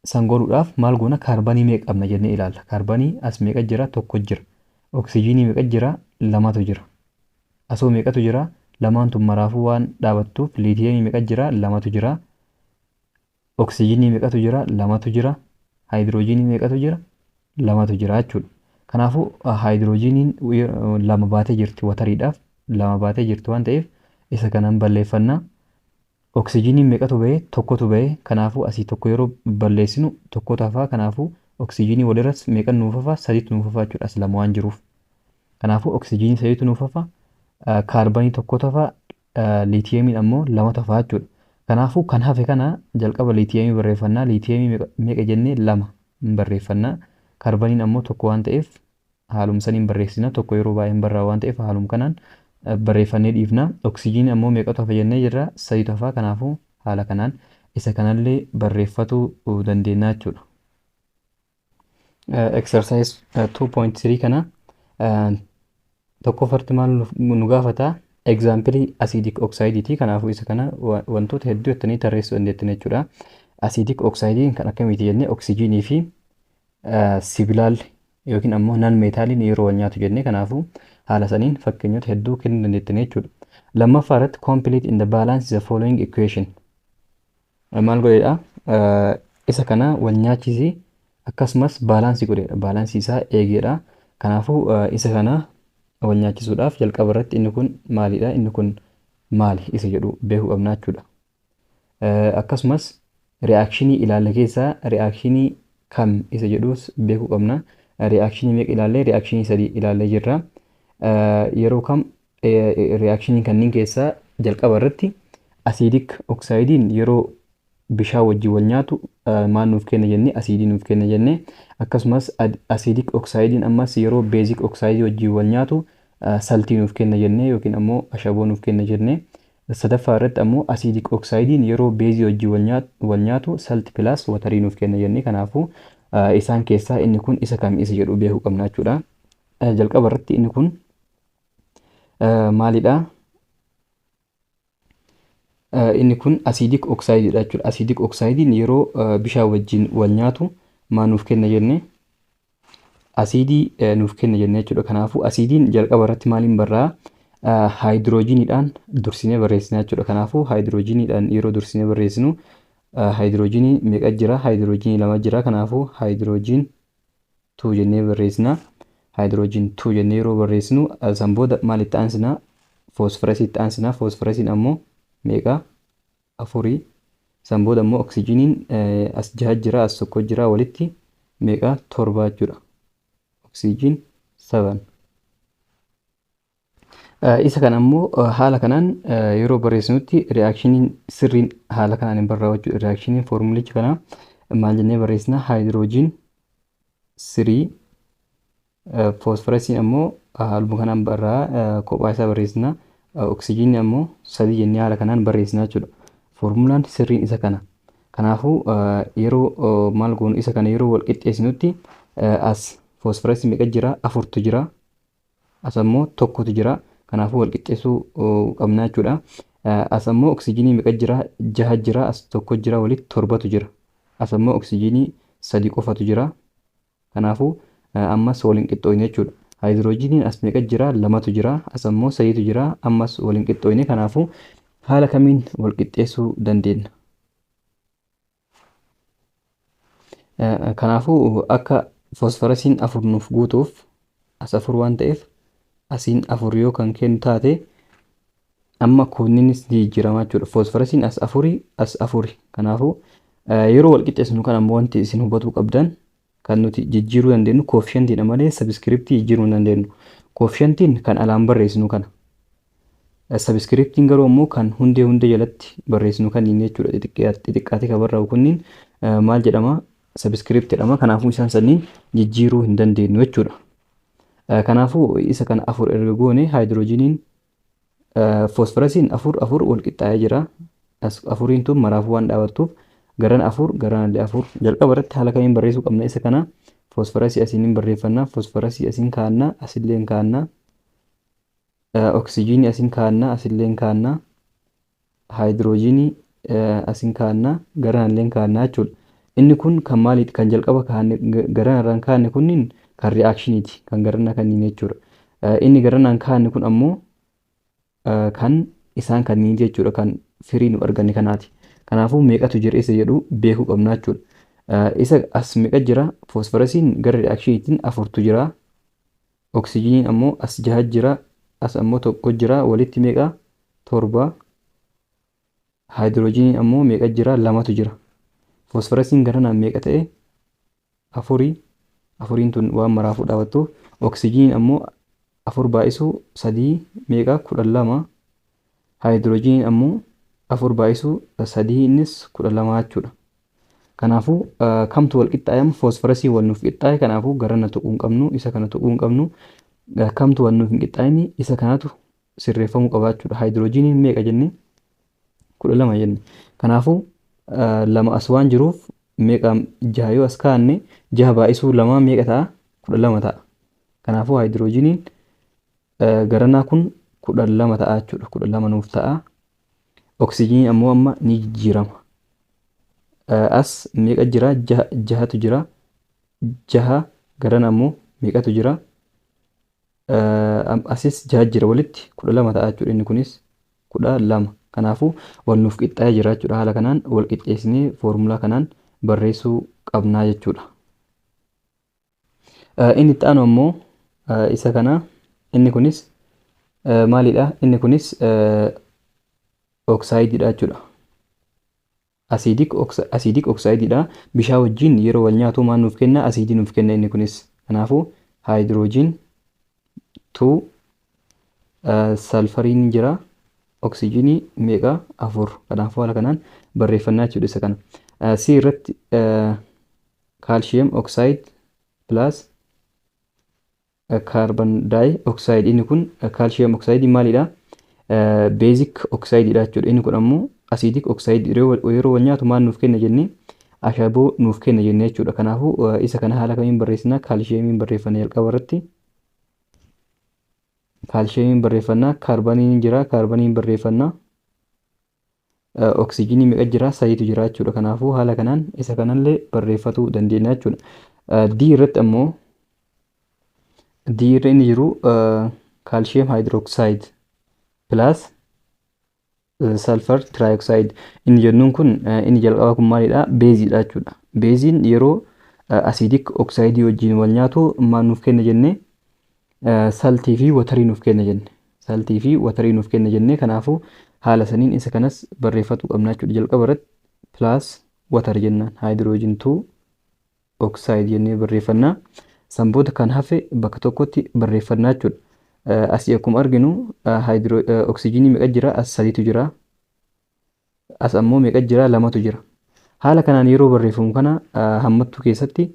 san godhuudhaaf maal goona? Kaarbanii meeqa qabna jennee ilaalla. Kaarbanii as meeqa jira? Tokko jira. Oksijiinii meeqa jira? Lamatu jira. Asoo meeqatu jira? Lamaan tun maraafuu waan dhaabattuuf, liitiyeemii meeqa jira? Lamatu jira. Oksijiinii meeqatu jira? Lamatu jira. Haayidiroojiinii meeqatu jira? Lamatu jira jechuudha. Kanaafuu haayidiroojiiniin lama baatee jirti, wateriidhaaf lama baatee jirti waan ta'eef isa kanan balleeffannaa. Oksijiiniin meeqatu bahee? Tokkotu bahee. Kanaafuu asii tokko yeroo balleessinu tokkotu hafaa. Kanaafuu oksijiinii walirras meeqa nuuf hafaa? Sadiitu nuuf hafaa jechuudha, as lama waan jiruuf. Kanaafuu oksijiinii sadiitu nuuf hafa. Kaarbanii tokkotu hafa. Liitiyeemiin ammoo lamatu hafaa jechuudha. Kanaafuu kan hafe kana jalqaba liitiyeemii barreeffannaa. Liitiyeemii meeqa jennee? Lama barreeffannaa. Kaarbaniin ammoo tokko waan ta'eef haaluma saniin barreessina. Tokko yeroo baay'een barraa waan ta'eef haaluma kanaan barreeffannee dhiifna. Oksijiinii ammoo meeqatu hafa jennee jirra? Sadiitu hafa. Kanaafuu haala kanaan isa kanallee barreeffatuu dandeenya jechuudha. Exercise 2.3 kana tokkoffaatti maal nu gaafata? Example acidic oxide. Kanaafuu isa kana wantoota hedduu jettanii tarreessuu dandeettan jechuudha. Acidic oxide kan akkamiiti jennee, oksijiinii fi sibiilaalli yookiin ammoo non metaliin yeroo wal nyaatu jennee, kanaafuu haala saniin fakkeenyota hedduu kennuu dandeettan jechuudha. Lammaffaa irratti complete and balance the following equation. Maal godheedha? Isa kana wal nyaachisii akkasumas balanceii godheedha. Balanceii isaa eegeedha. Kanaafuu isa kana wal nyaachisuudhaaf jalqaba irratti inni kun maalidha? Inni kun maali? Isa jedhu beekuu qabna jechuudha. Akkasumas reactionii ilaalla keessaa reactionii kam isa jedhus beekuu qabna. Reactionii meeqa ilaallee? Reactionii sadii ilaallee jirra. Yeroo kam reactionii kanneen keessaa jalqaba irratti acidic oxideiin yeroo bishaan wajjin wal nyaatu maal nuuf kenna jennee? Asiidii nuuf kenna jennee. Akkasumas acidic oxideiin ammas yeroo basic oxideii wajjin wal nyaatu saltii nuuf kenna jennee yookiin ammoo ashaboo nuuf kenna jennee. Sadaffaa irratti ammoo acidic oxideiin yeroo baseii wajjin wal nyaatu salt plus waterii nuuf kenna jennee. Kanaafuu isaan keessaa inni kun isa kam isa jedhu beekuu qabna jechuudha. Jalqaba irratti inni kun maalidha? Inni kun acidic oxideiidha jechuudha. Acidic oxideiin yeroo bishaan wajjin wal nyaatu maal nuuf kenna jennee? Asiidii nuuf kenna jennee jechuudha. Kanaafuu asiidiin jalqaba irratti maaliin barraa? Haayidiroojiiniidhaan dursinee barreessina jechuudha. Kanaafuu haayidiroojiiniidhaan yeroo dursinee barreessinu haayidiroojiinii meeqa jira? Haayidiroojiinii lama jira. Kanaafuu hydrogen two jennee barreessina. Hydrogen two jennee yeroo barreessinu san booda maal itti aansina? Foosfarasii itti aansina. Foosfarasiin ammoo meeqa? Afurii. San booda ammoo oksijiiniin as jaha jira, as tokko jira, walitti meeqa? Torba jechuudha. Oxygen seven. Isa kana ammoo haala kanaan yeroo barreessinutti reactioniin sirriin haala kanaan hin barraa'u jechuudha. Reactioniin foormulicha kana maal jennee barreessina? Hydrogen three, foosfarasiin ammoo haaluma kanaan barraa kophaa isaa barreessina. Oksijiinii ammoo sadii jennee haala kanaan barreessina jechuudha. Foormulaan sirriin isa kana. Kanaafuu yeroo maal goonu, isa kana yeroo wal qixxeessinutti as foosfarasii meeqa jira? Afurtu jira. As ammoo tokkotu jira. Kanaafuu wal qixxeessuu qabna jechuudha. As ammoo oksijiinii meeqa jira? Jaha jira. As tokko jira, walitti torbatu jira. As ammoo oksijiinii sadi qofatu jira. Kanaafuu ammas waliin qixxooyne jechuudha. Haayidiroojiiniin as meeqa jira? Lamatu jira. As ammoo sadiitu jira. Ammas waliin qixxooyne. Kanaafuu haala kamiin wal qixxeessuu dandeenya? Kanaafuu akka foosfarasiin afur nuuf guutuuf, as afur waan ta'eef asiin afur yoo kan kennu taate, amma kunniinis ni jijjiirama jechuudha. Foosfarasiin as afurii, as afuri. Kanaafuu yeroo wal qixxeessinu kan ammoo wanti isin hubatuu qabdan, kan nuti jijjiiruu dandeenyu coefficientiidha malee subscriptii jijjiiruu hin dandeenyu. Coefficientiin kan alaan barreessinu kana. Subscriptiin garuu ammoo kan hundee hundee jalatti barreessinu kanneen jechuudha. Xixiqqaatee kan barraa'u kunniin maal jedhama? Subscript jedhama. Kanaafuu isaan sanniin jijjiiruu hin dandeenyu jechuudha. Kanaafuu isa kana afur erga goone, haayidroojiniin foosfarasiin afur afur wal qixxaa'ee jira. Afuriin tun maraafuu waan dhaabattuuf garan afur, garanallee afur. Jalqaba irratti haala kamiin barreessuu qabna isa kana? Foosfarasii asiin hin barreeffannaa, foosfarasii asiin kaa'annaa, asillee hin kaa'annaa. Oksijiinii asiin kaa'annaa, asillee hin kaa'annaa. Haayidroojinii asiin kaa'annaa, garanallee hin kaa'annaa jechuudha. Inni kun kan maaliiti? Kan jalqaba kaa'anne, garanarraan kaa'anne kunniin kan reactioniiti, kan garanaa kanneen jechuudha. Inni garanaan kaa'anne kun ammoo kan isaan kanneen jechuudha, kan firii nu arganne kanaati. Kanaafuu meeqatu jira isa jedhu beekuu qabna jechuudha. Isa as meeqa jira? Foosfarasiin gara reactioniitiin afurtu jira. Oksijiiniin ammoo as jaha jira. As ammoo tokko jira. Walitti meeqa? Torba. Haayidroojiniin ammoo meeqa jira? Lamatu jira. Foosfarasiin garanaan meeqa ta'e? Afurii. Afuriin tun waan maraafuu dhaabattuuf. Oksijiiniin ammoo afur baay'isuu sadii meeqa? 12. Haayidroojiniin ammoo afur baay'isuu sadii, innis 12 jechuudha. Kanaafuu kamtu wal qixxaa'e? Foosfarasii wal nuuf qixxaa'e. Kanaafuu garana tuquu hin qabnu, isa kana tuquu hin qabnu. Kamtu wal nuuf hin qixxaa'ini? Isa kanatu sirreeffamuu qaba jechuudha. Haayidroojiniin meeqa jenne? 12 jenne. Kanaafuu lama as waan jiruuf, meeqa, jaha yoo as kaa'anne, jaha baay'isuu lama meeqa ta'a? 12 ta'a. Kanaafuu haayidroojiniin garanaa kun 12 ta'a jechuudha. 12 nuuf ta'a. Oksijiiniin ammoo amma ni jijjiirama. As meeqa jira? Jahatu jira. Jaha garana ammoo meeqatu jira? Asis jaha jira, walitti 12 ta'a jechuudha. Inni kunis 12. Kanaafuu wal nuuf qixxaa'ee jira jechuudha. Haala kanaan wal qixxeessinee foormulaa kanaan barreessuu qabnaa jechuudha. Inni itti aanu ammoo isa kana. Inni kunis maalidha? Inni kunis oksaayidiidha jechuudha. Acidic oksaayidiidha. Bishaan wajjin yeroo wal nyaatu maal nuuf kenna? Asiidii nuuf kenna inni kunis. Kanaafuu hydrogen 2, salfariin jira. Oksijiinii meeqa? Afur. Kanaafuu haala kanaan barreeffannaa jechuudha isa kana. C irratti calcium oxide plus carbon dioxide. Inni kun calcium oxide maalidha? Basic oxideidha jechuudha. Inni kun ammoo acidic oxide. Yeroo wal nyaatu maal nuuf kenna jennee? Ashaboo nuuf kenna jennee jechuudha. Kanaafuu isa kana haala kamiin barreessina? Kaalshiyeemiin barreeffanna jalqaba irratti. Kaalshiyeemiin barreeffannaa, kaarbaniin jira, kaarbaniin barreeffannaa. Oksijiinii meeqa jira? Sadiitu jira jechuudha. Kanaafuu haala kanaan isa kanallee barreeffatuu dandeenya jechuudha. D irratti ammoo, D irra inni jiru calcium hydroxide plus sulfur trioxide inni jennuun kun, inni jalqabaa kun maalidha? Beeziidha jechuudha. Beeziin yeroo acidic oxide wajjin wal nyaatu maal nuuf kenna jennee? Saltii fi waterii nuuf kenna jenne. Saltii fi waterii nuuf kenna jennee. Kanaafuu haala saniin isa kanas barreeffatuu qabna jechuudha. Jalqaba irratti plus water jennaan, hydrogen 2 oxide jennee barreeffannaa. San booda kan hafe bakka tokkotti barreeffannaa jechuudha. Asii akkuma arginu oksijiinii meeqa jira? As sadiitu jira. As ammoo meeqa jira? Lamatu jira. Haala kanaan yeroo barreeffamu kana hammattuu keessatti,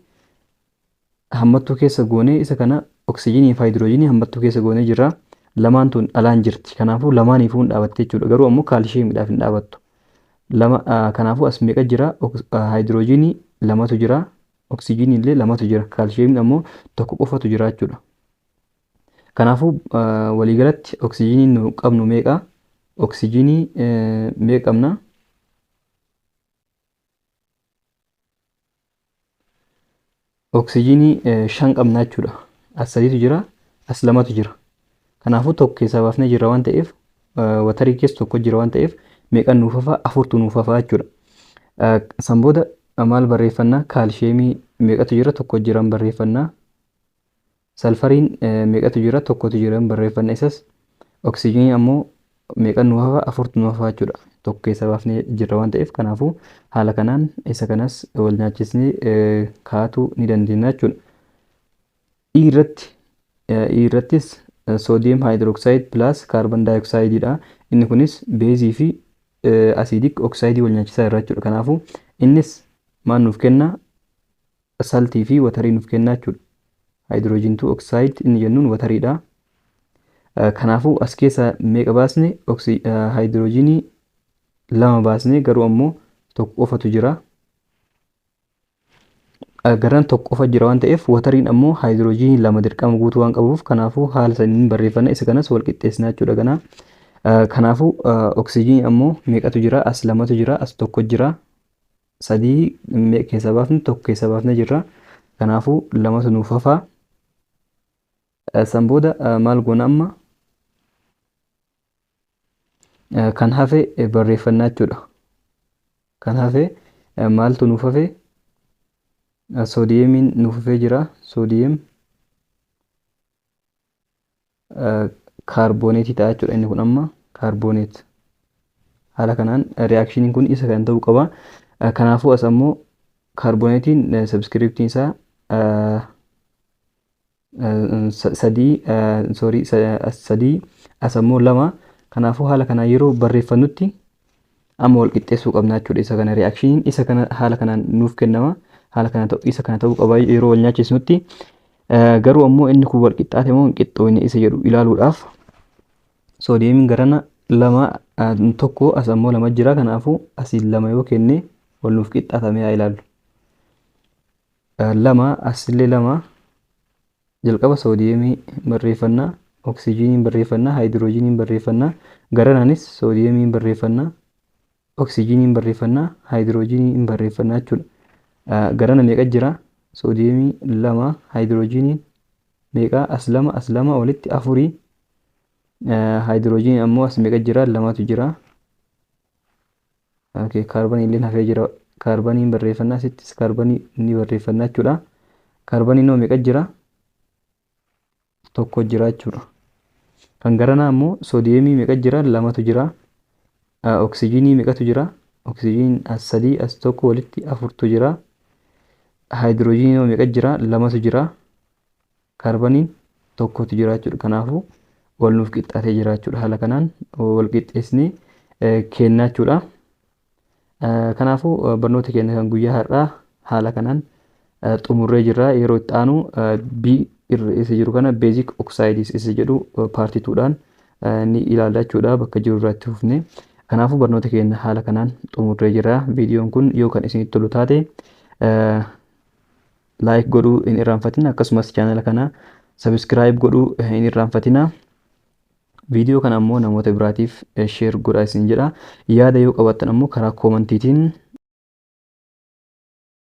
hammattuu keessa goonee, isa kana oksijiinii fi haayidroojinii hammattuu keessa goonee jirra. Lamaan tun alaan jirti. Kanaafuu lamaaniifuu hin dhaabatte jechuudha. Garuu ammoo kaalshiyeemiidhaaf hin dhaabattu. Lama, kanaafuu as meeqa jira? Haayidroojinii lamatu jira. Oksijiinii illee lamatu jira. Kaalshiyeemiin ammoo tokko qofatu jira jechuudha. Kanaafuu waliigalatti oksijiiniin nu qabnu meeqa? Oksijiinii meeqa qabna? Oksijiinii shan qabna jechuudha. As sadiitu jira, as lamatu jira. Kanaafuu tokko keessaa baafnee jirra waan ta'eef, waterii keessa tokko jira waan ta'eef, meeqan nuuf hafa? Afurtu nuuf hafa jechuudha. San booda maal barreeffannaa? Kaalshiyeemii meeqatu jira? Tokko jiran barreeffannaa. Salfariin meeqatu jira? Tokkotu jira, barreeffanna isas. Oksijiinii ammoo meeqan nuuf hafa? Afurtu nuuf hafa jechuudha. Tokko keessaa baafnee jirra waan ta'eef, kanaafuu haala kanaan isa kanas wal nyaachisnee kaa'atuu ni dandeenya jechuudha. E irratti, E irrattis Sodium hydroxide plus carbon dioxide dha. Inni kunis beezii fi acidic oxide wal nyaachisaa irra jechuudha. Kanaafuu innis maal nuuf kenna? Saltii fi waterii nuuf kenna jechuudha. Hydrogen 2 oxide inni jennuun wateriidha. Kanaafuu as keessa meeqa baasne? Hydrogenii lama baasne, garuu ammoo tokko qofatu jira. Garan tokko qofa jira waan ta'eef, wateriin ammoo hydrogenii lama dirqama guutuu waan qabuuf, kanaafuu haala saniin barreeffanna, isa kanas wal qixxeessina jechuudha kana. Kanaafuu oksijiinii ammoo meeqatu jira? As lamatu jira, as tokko jira. Sadii meeqa keessa baafne? Tokko keessa baafne jirra. Kanaafuu lamatu nuuf hafa. San booda maal goona amma? Kan hafe barreeffannaa jechuudha. Kan hafe maaltu nuuf hafe? Soodiyeemiin nuuf hafee jira. Sodium carbonateii ta'a jechuudha inni kun amma carbonate. Haala kanaan reactioniin kun isa kan ta'uu qaba. Kanaafuu as ammoo carbonateiin subscriptiin isaa sadii, sorry, sadii, as ammoo lama. Kanaafuu haala kanaan yeroo barreeffannutti amma wal qixxeessuu qabna jechuudha isa kana. Reactioniin isa kana haala kanaan nuuf kennama. Haala kana isa kana ta'uu qaba yeroo wal nyaachisnutti. Garuu ammoo inni kun wal qixxaate moo hin qixxoone isa jedhu ilaaluudhaaf, soodiyeemiin garana lama, tokko, as ammoo lama jira. Kanaafuu asiin lama yoo kenne wal nuuf qixxaatamee haa ilaallu. Lama, asillee lama. Jalqaba soodiyeemii barreeffannaa, oksijiiniin barreeffannaa, haayidiroojiiniin barreeffannaa. Garanaanis soodiyeemiin barreeffannaa, oksijiiniin barreeffannaa, haayidiroojiiniin barreeffannaa jechuudha. Garana meeqa jira? Soodiyeemii lama, haayidiroojiiniin meeqa? As lama, as lama, walitti afurii. Haayidiroojiiniin ammoo as meeqa jira? Lamatu jira. Okay, kaarbanii illee hafee jira. Kaarbaniin barreeffannaa, asittis kaarbanii ni barreeffannaa jechuudha. Kaarbaniin hoo meeqa jira? Tokko jira jechuudha. Kan garanaa ammoo soodiyeemii meeqa jira? Lamatu jira. Oksijiinii meeqatu jira? Oksijiiniin as sadii, as tokko, walitti afurtu jira. Haayidiroojiiniin hoo meeqa jira? Lamatu jira. Kaarbaniin tokkotu jira jechuudha. Kanaafuu wal nuuf qixxaatee jira jechuudha. Haala kanaan wal qixxeessinee kennaa jechuudha. Kanaafuu barnoota keenya kan guyyaa har'aa haala kanaan xumurree jirra. Yeroo itti aanu B irra isa jiru kana, basic oxides isa jedhu, part twodhaan ni ilaalla jechuudha bakka jiru irraa itti fufne. Kanaafuu barnoota keenya haala kanaan xumurree jirra. Viidiyoon kun yoo kan isinitti tolu taate like godhuu hin irraanfatina, akkasumas chaanala kana subscribe godhuu hin irraanfatina. Viidiyoo kana ammoo namoota biraatiif share godhaa isin jedha. Yaada yoo qabaattan ammoo karaa commentiitiin